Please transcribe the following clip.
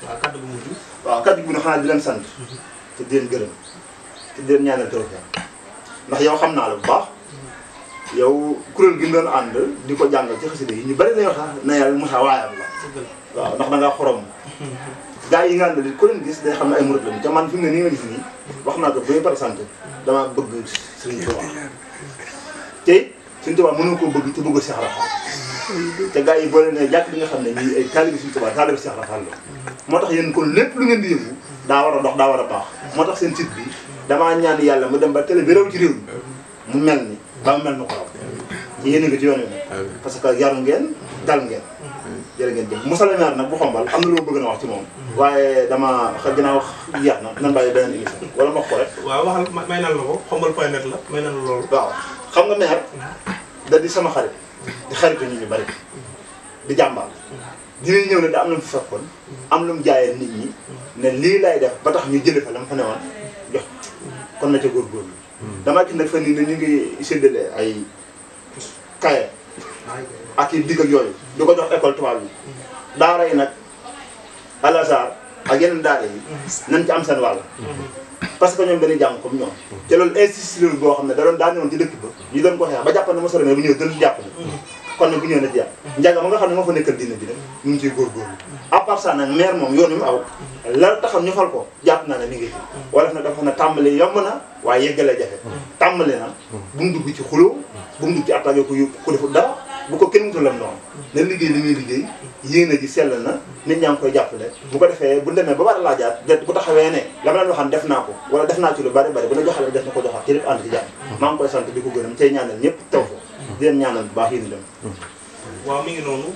waaw kaddu gu mujj. waaw kaddu gu mujj xanaa di leen sant. te di leen gërëm te di leen ñaanal tawfeex ndax yow xam naa la bu baax yow kuréel gi doon ànd di ko jàngal ci xasida yi ñu bari lay wax na yàlla Moussa waayam la. waaw ndax da ngaa xorom. gaa yi nga àndal ku leen gis day xam ne ay murid lañu te man fi mu ne nii nga gis nii wax naa ko ba ñu présenté damaa bëgg Sëriñ Tuubaa te Sëriñ Tuubaa mënoo koo bëgg te bëgg Cheikh Rafal te gaa yi boo leen ne jàkk li nga xam ne ñii ay taalibi Sëriñ Tuubaa taalibi Cheikh Rafal la moo tax yéen kon lépp lu ngeen di yëngu daa war a dox daa war a baax moo tax seen site bi damaa ñaan yàlla mu dem ba télé bi réew ci réew mi mu mel ni ba mu mel ni ko raw ci yéen a ngi ci yoon wi parce que yaru ngeen dal ngeen jërë ngeen jëf Moussa le maire nag bu xombal am na lu ma bëgg na wax ci moom waaye dama ginnaaw wax jeex na nan bàyyi beneen émission wala ma wax ko rek waaw waxal may nan la ko xombal.net la may nan la loolu waaw xam nga maire da di sama xarit di xaritu nit ñu bari di jàmbaar dinañ ñëw ne da am na mu fi fekkoon am lu mu jaayee nit ñi ne lii lay def ba tax ñu jële fa la ma fa newoon jox kon na ca góorgóorlu damaa gis nag fan nii ne ñu ngi séddale ay kaye ak i digg ak yooyu di ko jox école tubaab yi daara yi nag Al Azhar ak yeneen daara yi nañ ci am seen wàll parce que ñoom dañuy jàng comme ñoom te loolu institut boo xam ne da doon daa newoon ci dëkk ba ñu doon ko xeex ba jàpp ne Moussa bu ñëw dël jàpp ne kon nag bu ñëwee na ci jàpp njàng ma nga xam ne moo fa nekkal dina bi rek ñu ngi ciy góorgóorlu à part ça nag maire moom yoon yu mu aw la taxam ñu fal ko jàpp naa ne mi ngi fi wala nag dafa ne tàmbali yomb na waaye yeggale jafe tàmbali na bu mu dugg ci xuloo bu mu dugg ci attaqué ku deful dara bu ko kenn wutal lam noonu na liggéey li muy liggéey yéene ji sell na nit ñaa ngi koy jàppale bu ko defee bu demee ba war a laajaat bu taxawee ne la ma leen waxaan def naa ko wala def naa ci lu bari bari bu la joxale def na ko joxaat ci lépp ànd ci jàmm maa ngi koy sant di ko gërëm tey ñaanal ñëpp taw fa di leen ñaanal bu baax yéen dem waaw mi ngi noonu